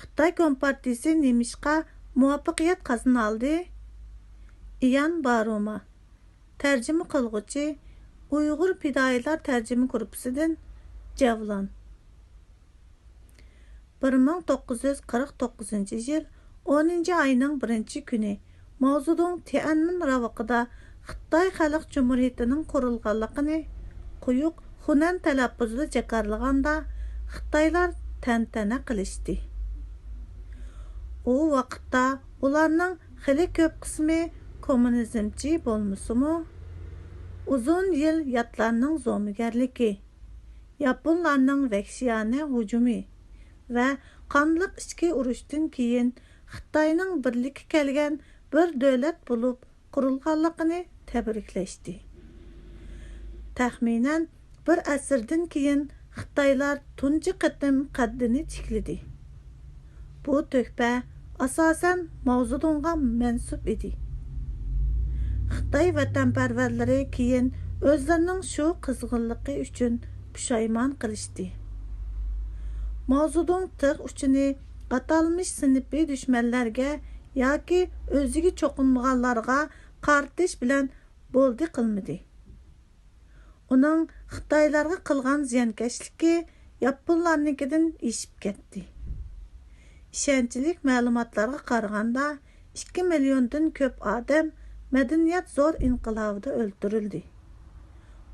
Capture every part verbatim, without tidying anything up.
خىتاي كومپارتىيىسى نېمىشقا مۇۋەپپەقىيەت قازىنالدى؟ ئىيان باروما، تەرجىمە قىلغۇچى، ئۇيغۇر پىدائىيلار تەرجىمە گۇرۇپپىسىدىن جەۋلان. بىر مىڭ توققۇز يۈز قىرىق توققۇزىنچى يىل ئونىنچى ئاينىڭ بىرىنچى كۈنى ماۋزېدۇڭ تيەنئەنمېن راۋىقىدا خىتاي خەلق جۇمھۇرىيىتىنىڭ قۇرۇلغانلىقىنى قويۇق خۇنەن تەلەپپۇزىدا جاكارلىغاندا، خىتايلار تەنتەنە قىلىشتى. ئۇ ۋاقىتتا ئۇلارنىڭ خېلى كۆپ قىسمى كوممۇنىزمچى بولمىسىمۇ، ئۇزۇن يىل ياتلارنىڭ زومىگەرلىكى، ياپونلارنىڭ ۋەھشىيانە ھۇجۇمى ۋە قانلىق ئىچكى ئۇرۇشتىن كېيىن خىتاينىڭ بىرلىككە كەلگەن بىر دۆلەت بولۇپ قۇرۇلغانلىقىنى تەبرىكلەشتى. تەخمىنەن بىر ئەسىردىن كېيىن خىتايلار تۇنجى قېتىم قەددىنى تىكلىدى. بۇ تۆھپە ئاساسەن ماۋزېدۇڭغا مەنسۇپ ئىدى. خىتاي ۋەتەنپەرۋەرلىرى كېيىن ئۆزلىرىنىڭ شۇ قىزغىنلىقى ئۈچۈن پۇشايمان قىلىشتى. ماۋزېدۇڭ تىغ ئۇچىنى ئاتالمىش سىنىپىي دۈشمەنلەرگە ياكى ئۆزىگە چوقۇنمىغانلارغا قارىتىش بىلەن بولدى قىلمىدى. ئۇنىڭ خىتايلارغا قىلغان زىيانكەشلىكى ياپونلارنىڭكىدىن ئېشىپ كەتتى. ئىشەنچلىك مەلۇماتلارغا قارىغاندا، ئىككى مىليوندىن كۆپ ئادەم مەدەنىيەت زور ئىنقىلابىدا ئۆلتۈرۈلدى.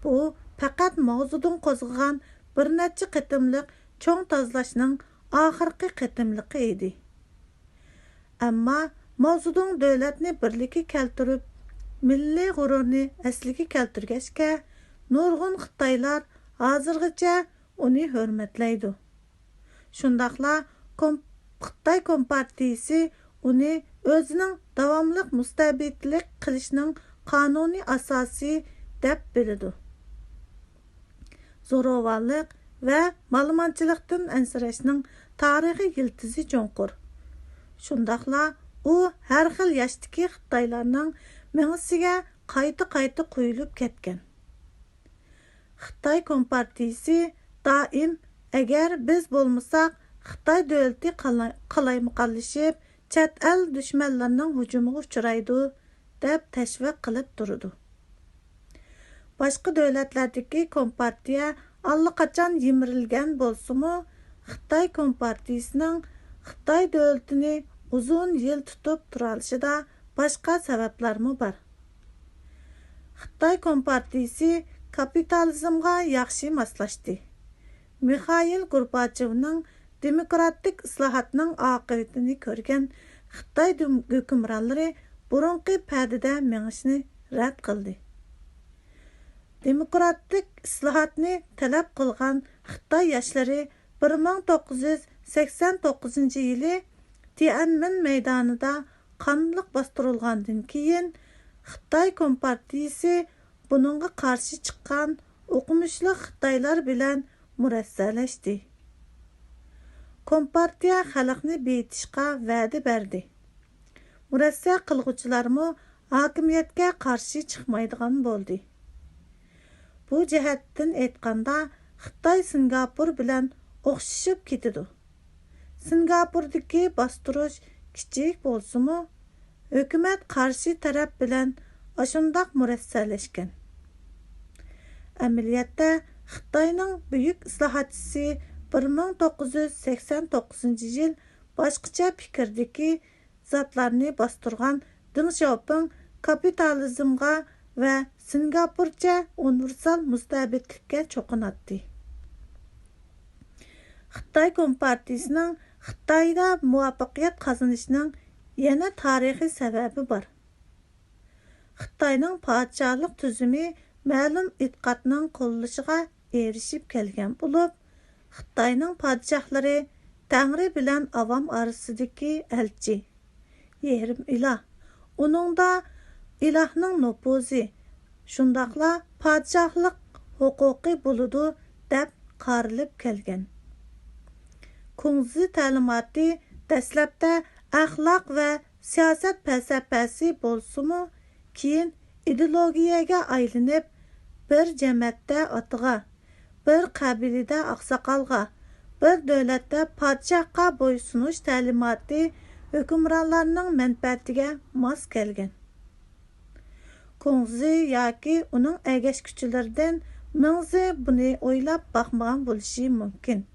بۇ پەقەت ماۋزېدۇڭ قوزغىغان بىر نەچچە قېتىملىق چوڭ تازىلاشنىڭ ئاخىرقى قېتىملىقى ئىدى. ئەمما ماۋزېدۇڭ دۆلەتنى بىرلىككە كەلتۈرۈپ، مىللىي غۇرۇرنى ئەسلىگە كەلتۈرگەچكە، نۇرغۇن خىتايلار ھازىرغىچە ئۇنى ھۆرمەتلەيدۇ. شۇنداقلا كوم-، خىتاي كومپارتىيىسى ئۇنى ئۆزىنىڭ داۋاملىق مۇستەبىتلىك قىلىشنىڭ قانۇنىي ئاساسى دەپ بىلىدۇ. زوراۋانلىق ۋە مالىمانچىلىقتىن ئەنسىرەشنىڭ تارىخىي يىلتىزى چوڭقۇر. شۇنداقلا ئۇ ھەر خىل ياشتىكى خىتايلارنىڭ مېڭىسىگە قايتا-قايتا قۇيۇلۇپ كەتكەن. خىتاي كومپارتىيىسى دائىم، «ئەگەر بىز بولمىساق، خىتاي دۆلىتى قالا-، قالايمىقانلىشىپ، چەت ئەل دۈشمەنلىرىنىڭ ھۇجۇمىغا ئۇچرايدۇ» دەپ تەشۋىق قىلىپ تۇرىدۇ. باشقا دۆلەتلەردىكى كومپارتىيە ئاللىقاچان يىمىرىلگەن بولسىمۇ، خىتاي كومپارتىيىسىنىڭ خىتاي دۆلىتىنى ئۇزۇن يىل تۇتۇپ تۇرالىشىدا باشقا سەۋەبلەرمۇ بار. خىتاي كومپارتىيىسى كاپىتالىزمغا ياخشى ماسلاشتى. مىخائىل گورباچېۋنىڭ دېموكراتىك ئىسلاھاتنىڭ ئاقىۋىتىنى كۆرگەن خىتاي دۈم-، ھۆكۈمرانلىرى بۇرۇنقى پەدىدە مېڭىشنى رەت قىلدى. دېموكراتىك ئىسلاھاتنى تەلەپ قىلغان خىتاي ياشلىرى بىر مىڭ توققۇز يۈز سەكسەن توققۇزىنچى يىلى تيەنئەنمېن مەيدانىدا قانلىق باستۇرۇلغاندىن كېيىن، خىتاي كومپارتىيىسى بۇنىڭغا قارشى چىققان ئوقۇمۇشلۇق خىتايلار بىلەن مۇرەسسەلەشتى. كومپارتىيە خەلقنى بېيىتىشقا ۋەدە بەردى. مۇرەسسە قىلغۇچىلارمۇ ھاكىمىيەتكە قارشى چىقمايدىغان بولدى. بۇ جەھەتتىن ئېيتقاندا، خىتاي سىنگاپور بىلەن ئوخشىشىپ كېتىدۇ. سىنگاپوردىكى باستۇرۇش كىچىك بولسىمۇ، ھۆكۈمەت قارشى تەرەپ بىلەن ئاشۇنداق مۇرەسسەلەشكەن. ئەمەلىيەتتە، خىتاينىڭ بۈيۈك ئىسلاھاتچىسى بىر مىڭ توققۇز يۈز سەكسەن توققۇزىنچى يىل باشقىچە پىكىردىكى زاتلارنى باستۇرغان دېڭ شياۋپىڭ كاپىتالىزمغا ۋە سىنگاپورچە ئۇنىۋېرسال مۇستەبىتلىككە چوقۇناتتى. خىتاي كومپارتىيىسىنىڭ خىتايدا مۇۋەپپەقىيەت قازىنىشىنىڭ يەنە تارىخىي سەۋەبى بار. خىتاينىڭ پادىشاھلىق تۈزۈمى مەلۇم ئېتىقادنىڭ قوللىشىغا ئېرىشىپ كەلگەن بولۇپ، خىتاينىڭ پادىشاھلىرى تەڭرى بىلەن ئاۋام ئارىسىدىكى ئەلچى، يېرىم ئىلاھ، ئۇنىڭدا ئىلاھنىڭ نوپۇزى، شۇنداقلا پادىشاھلىق ھوقۇقى بولىدۇ، دەپ قارىلىپ كەلگەن. كۇڭزى تەلىماتى دەسلەپتە ئەخلاق ۋە سىياسەت پەلسەپەسى بولسىمۇ، كېيىن ئىدېئولوگىيەگە ئايلىنىپ، بىر جەمەتتە ئاتىغا، بىر قەبىلىدە ئاقساقالغا، بىر دۆلەتتە پادىشاھقا بويسۇنۇش تەلىماتى ھۆكۈمرانلارنىڭ مەنپەئەتىگە ماس كەلگەن. كۇڭزى ياكى ئۇنىڭ ئەگەشكۈچىلىرىدىن مىڭزى بۇنى ئويلاپ باقمىغان بولۇشى مۇمكىن.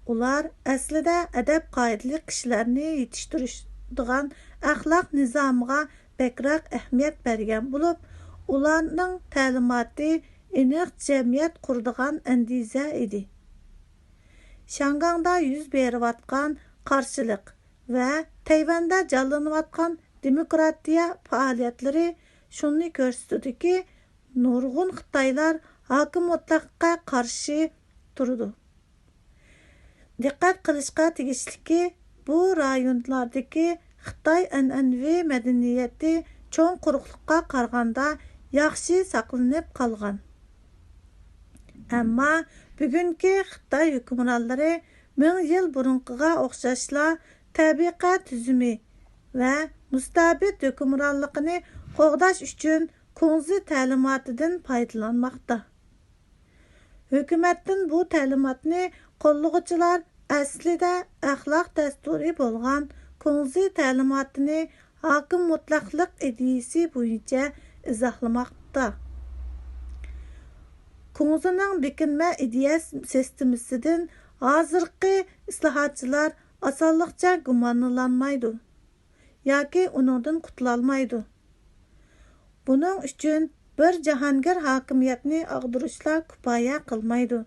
ئۇلار ئەسلىدە ئەدەپ-قائىدىلىك كىشىلەرنى يېتىشتۈرۈشىدىغان ئەخلاق نىزامىغا بەكرەك ئەھمىيەت بەرگەن بولۇپ، ئۇلارنىڭ تەلىماتى ئېنىق جەمئىيەت قۇرىدىغان ئەندىزە ئىدى. شياڭگاڭدا يۈز بېرىۋاتقان قارشىلىق ۋە تەيۋەندە جانلىنىۋاتقان دېموكراتىيە پائالىيەتلىرى شۇنى كۆرسىتىدۇكى، نۇرغۇن خىتايلار ھاكىم مۇتلەققە قارشى تۇرىدۇ. دىققەت قىلىشقا تېگىشلىكى، بۇ رايونلاردىكى خىتاي ئەنئەنىۋى مەدەنىيىتى چوڭ قۇرۇقلۇققا قارىغاندا ياخشى ساقلىنىپ قالغان. ئەمما بۈگۈنكى خىتاي ھۆكۈمرانلىرى مىڭ يىل بۇرۇنقىغا ئوخشاشلا تەبىقە تۈزۈمى ۋە مۇستەبىت ھۆكۈمرانلىقىنى قوغداش ئۈچۈن كۇڭزى تەلىماتىدىن پايدىلانماقتا. ھۆكۈمەتتىن بۇ تەلىماتنى قوللىغۇچىلار ئەسلىدە ئەخلاق دەستۇرى بولغان كۇڭزى تەلىماتىنى ھاكىم مۇتلەقلىق ئىدىيىسى بويىچە ئىزاھلىماقتا. كۇڭزىنىڭ بېكىنمە ئىدىيە سىستېمىسىدىن ھازىرقى ئىسلاھاتچىلار ئاسانلىقچە گۇمانلانمايدۇ ياكى ئۇنىڭدىن قۇتۇلالمايدۇ. بۇنىڭ ئۈچۈن بىر جاھانگىر ھاكىمىيەتنى ئاغدۇرۇشلا كۇپايە قىلمايدۇ.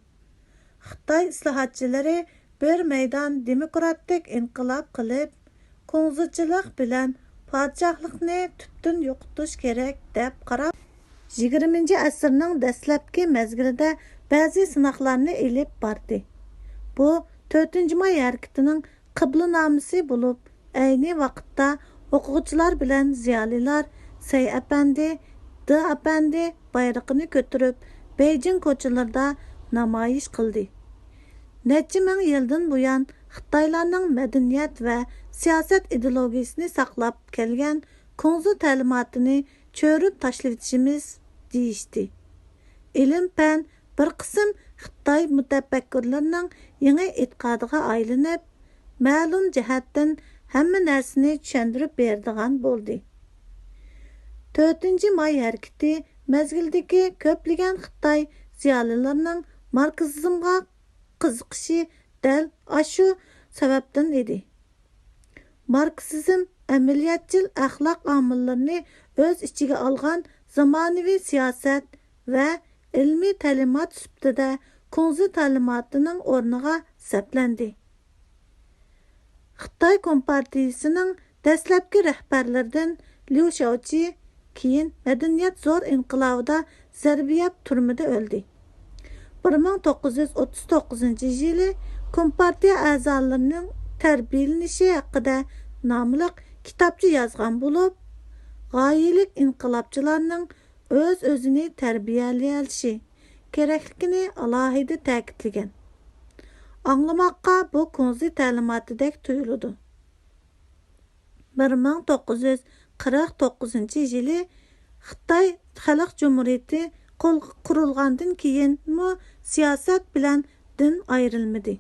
خىتاي ئىسلاھاتچىلىرى بىر مەيدان دېموكراتىك ئىنقىلاب قىلىپ، كۇڭزىچىلىق بىلەن پادىشاھلىقنى تۈپتىن يوقىتىش كېرەك دەپ قاراپ، يىگىرمىنچى ئەسىرنىڭ دەسلەپكى مەزگىلىدە بەزى سىناقلارنى ئېلىپ باردى. بۇ تۆتىنچى ماي ھەرىكىتىنىڭ قىبلىنامىسى بولۇپ، ئەينى ۋاقىتتا ئوقۇغۇچىلار بىلەن زىيالىيلار سەي ئەپەندى، دې ئەپەندى بايرىقىنى كۆتۈرۈپ، بېيجىڭ كوچىلىرىدا نامايىش قىلدى. نەچچە مىڭ يىلدىن بۇيان خىتايلارنىڭ مەدەنىيەت ۋە سىياسەت ئىدېئولوگىيىسىنى ساقلاپ كەلگەن كۇڭزى تەلىماتىنى چۆرۈپ تاشلىۋېتىشىمىز دېيىشتى. ئىلىم-پەن بىر قىسىم خىتاي مۇتەپەككۇرلىرىنىڭ يېڭى ئېتىقادىغا ئايلىنىپ، مەلۇم جەھەتتىن ھەممە نەرسىنى چۈشەندۈرۈپ بېرىدىغان بولدى. تۆتىنچى ماي ھەرىكىتى مەزگىلىدىكى كۆپلىگەن خىتاي زىيالىيلىرىنىڭ ماركسىزمغا قىزىقىشى دەل ئاشۇ سەۋەبتىن ئىدى. ماركسىزم ئەمەلىيەتچىل ئەخلاق ئامىللىرىنى ئۆز ئىچىگە ئالغان زامانىۋى سىياسەت ۋە ئىلمىي تەلىمات سۈپىتىدە كۇڭزى تەلىماتىنىڭ ئورنىغا سەپلەندى. خىتاي كومپارتىيىسىنىڭ دەسلەپكى رەھبەرلىرىدىن ليۇ شياۋچى، كېيىن مەدەنىيەت زور ئىنقىلابىدا زەربە يەپ تۈرمىدە ئۆلدى. بىر مىڭ توققۇز يۈز ئوتتۇز توققۇزىنچى يىلى كومپارتىيە ئەزالىرىنىڭ تەربىيەلىنىشى ھەققىدە ناملىق كىتابچە يازغان بولۇپ، غايىلىك ئىنقىلابچىلارنىڭ ئۆز-ئۆزىنى تەربىيەلىيەلىشى كېرەكلىكىنى ئالاھىدە تەكىتلىگەن. ئاڭلىماققا بۇ كۇڭزى تەلىماتىدەك تۇيۇلىدۇ. بىر مىڭ توققۇز يۈز قىرىق توققۇزىنچى يىلى خىتاي خەلق جۇمھۇرىيىتى قول-، قۇرۇلغاندىن كېيىنمۇ سىياسەت بىلەن دىن ئايرىلمىدى.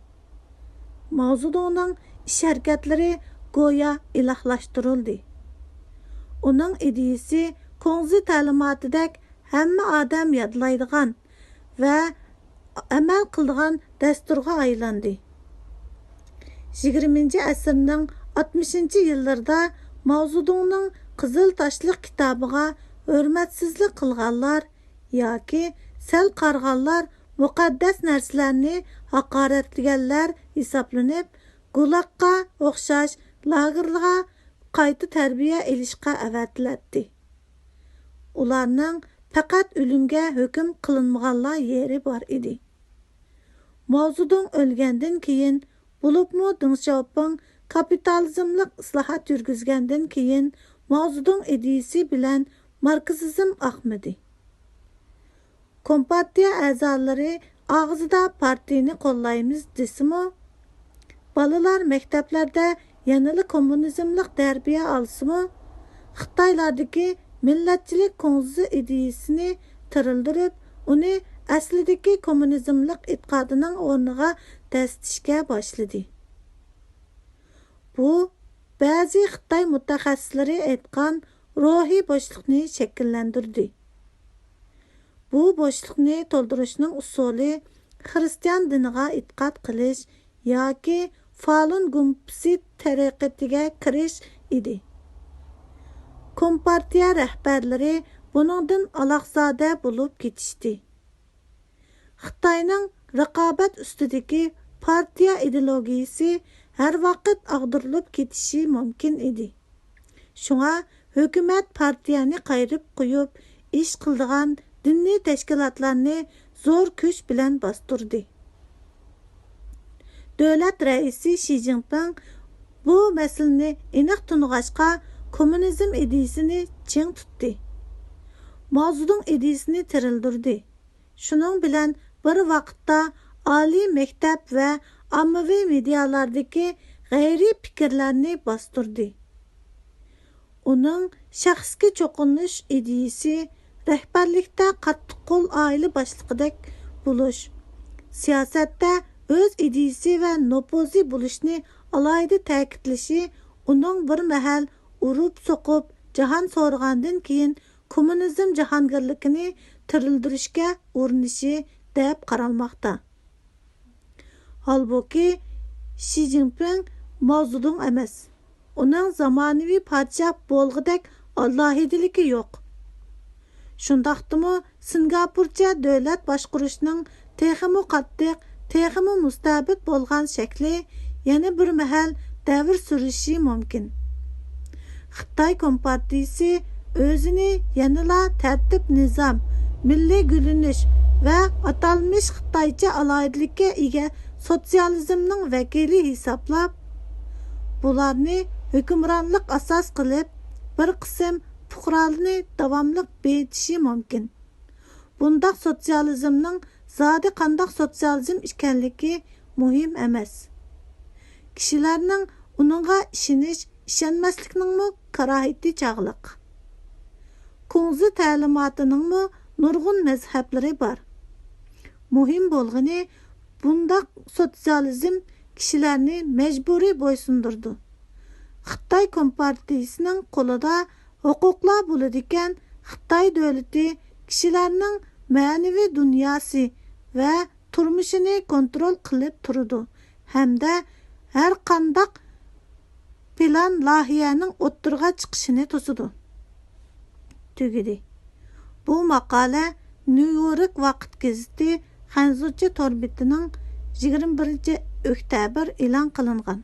ماۋزېدۇڭنىڭ ئىش-ھەرىكەتلىرى گويا ئىلاھلاشتۇرۇلدى. ئۇنىڭ ئىدىيىسى كۇڭزى تەلىماتىدەك ھەممە ئادەم يادلايدىغان ۋە ئەمەل قىلىدىغان دەستۇرغا ئايلاندى. يىگىرمىنچى ئەسىرنىڭ ئاتمىشىنچى يىللىرىدا ماۋزېدۇڭنىڭ قىزىل تاشلىق كىتابىغا ھۆرمەتسىزلىك قىلغانلار ياكى سەل قارىغانلار مۇقەددەس نەرسىلەرنى ھاقارەتلىگەنلەر ھېسابلىنىپ، گۇلاگقا ئوخشاش لاگېرلارغا قايتا تەربىيە ئېلىشقا ئەۋەتىلەتتى. ئۇلارنىڭ پەقەت ئۆلۈمگە ھۆكۈم قىلىنمىغانلا يېرى بار ئىدى. ماۋزېدۇڭ ئۆلگەندىن كېيىن، بولۇپمۇ دېڭ شياۋپىڭ كاپىتالىزملىق ئىسلاھات يۈرگۈزگەندىن كېيىن، ماۋزېدۇڭ ئىدىيىسى بىلەن ماركسىزم ئاقمىدى. كومپارتىيە ئەزالىرى ئاغزىدا پارتىيىنى قوللايمىز دېسىمۇ، بالىلار مەكتەپلەردە يەنىلا كوممۇنىزملىق تەربىيە ئالسىمۇ، خىتايلاردىكى مىللەتچىلىك كۇڭزى ئىدىيىسىنى تىرىلدۈرۈپ، ئۇنى ئەسلىدىكى كوممۇنىزملىق ئېتىقادىنىڭ ئورنىغا دەسسىتىشكە باشلىدى. بۇ، بەزى خىتاي مۇتەخەسسىسلىرى ئېيتقان روھىي بوشلۇقنى شەكىللەندۈردى. بۇ بوشلۇقنى تولدۇرۇشنىڭ ئۇسۇلى خىرىستىيان دىنىغا ئېتىقاد قىلىش ياكى فالۇن گۇمپىسى تەرىقىتىگە كىرىش ئىدى. كومپارتىيە رەھبەرلىرى بۇنىڭدىن ئالاقزادە بولۇپ كېتىشتى. خىتاينىڭ رىقابەت ئۈستىدىكى پارتىيە ئىدېئولوگىيىسى ھەر ۋاقىت ئاغدۇرۇلۇپ كېتىشى مۇمكىن ئىدى. شۇڭا ھۆكۈمەت پارتىيەنى قايرىپ قويۇپ، ئىش قىلىدىغان دىنىي تەشكىلاتلارنى زور كۈچ بىلەن باستۇردى. دۆلەت رەئىسى شى جىنپىڭ بۇ مەسىلىنى ئېنىق تونۇغاچقا، كوممۇنىزم ئىدىيىسىنى چىڭ تۇتتى. ماۋزېدۇڭ ئىدىيىسىنى تىرىلدۈردى. شۇنىڭ بىلەن بىر ۋاقىتتا ئالىي مەكتەپ ۋە ئاممىۋى مېدىيالاردىكى غەيرىي پىكىرلەرنى باستۇردى. ئۇنىڭ شەخسكە چوقۇنۇش ئىدىيىسى، رەھبەرلىكتە قاتتىق قول ئائىلە باشلىقىدەك بولۇش، سىياسەتتە ئۆز ئىدىيىسى ۋە نوپۇزى بولۇشنى ئالاھىدە تەكىتلىشى ئۇنىڭ بىر مەھەل ئۇرۇپ سوقۇپ جاھان سورىغاندىن كېيىن كوممۇنىزم جاھانگىرلىكىنى تىرىلدۈرۈشكە ئۇرۇنۇشى دەپ قارالماقتا. ھالبۇكى، شى جىنپىڭ ماۋزېدۇڭ ئەمەس. ئۇنىڭ زامانىۋى پادىشاھ بولغۇدەك ئالاھىدىلىكى يوق. شۇنداقتىمۇ، سىنگاپورچە دۆلەت باشقۇرۇشنىڭ تېخىمۇ قاتتىق، تېخىمۇ مۇستەبىت بولغان شەكلى يەنە بىر مەھەل دەۋر سۈرۈشى مۇمكىن. خىتاي كومپارتىيىسى ئۆزىنى يەنىلا تەرتىپ-نىزام، مىللىي گۈللىنىش ۋە ئاتالمىش خىتايچە ئالاھىدىلىككە ئىگە سوتسىيالىزمنىڭ ۋەكىلى ھېسابلاپ، بۇلارنى ھۆكۈمرانلىق ئاساس قىلىپ، بىر قىسىم پۇقرالارنى داۋاملىق بېيىتىشى مۇمكىن. بۇنداق سوتسىيالىزمنىڭ زادى قانداق سوتسىيالىزم ئىكەنلىكى مۇھىم ئەمەس. كىشىلەرنىڭ ئۇنىڭغا ئىشىنىش، ئىشەنمەسلىكنىڭمۇ كارايىتى چاغلىق. كۇڭزى تەلىماتىنىڭمۇ نۇرغۇن مەزھەپلىرى بار. مۇھىم بولغىنى، بۇنداق سوتسىيالىزم كىشىلەرنى مەجبۇرىي بويسۇندۇرىدۇ. خىتاي كومپارتىيىسىنىڭ قولىدا ھوقۇقلار بولىدىكەن، خىتاي دۆلىتى كىشىلەرنىڭ مەنىۋى دۇنياسى ۋە تۇرمۇشىنى كونترول قىلىپ تۇرىدۇ ھەمدە ھەر قانداق پىلان لايىھەنىڭ ئوتتۇرىغا چىقىشىنى توسىدۇ. تۈگىدى. بۇ ماقالە نيۇ يورك ۋاقىت گېزىتى خەنزۇچە تور بېتىنىڭ يىگىرمە بىرىنچى ئۆكتەبىر ئېلان قىلىنغان.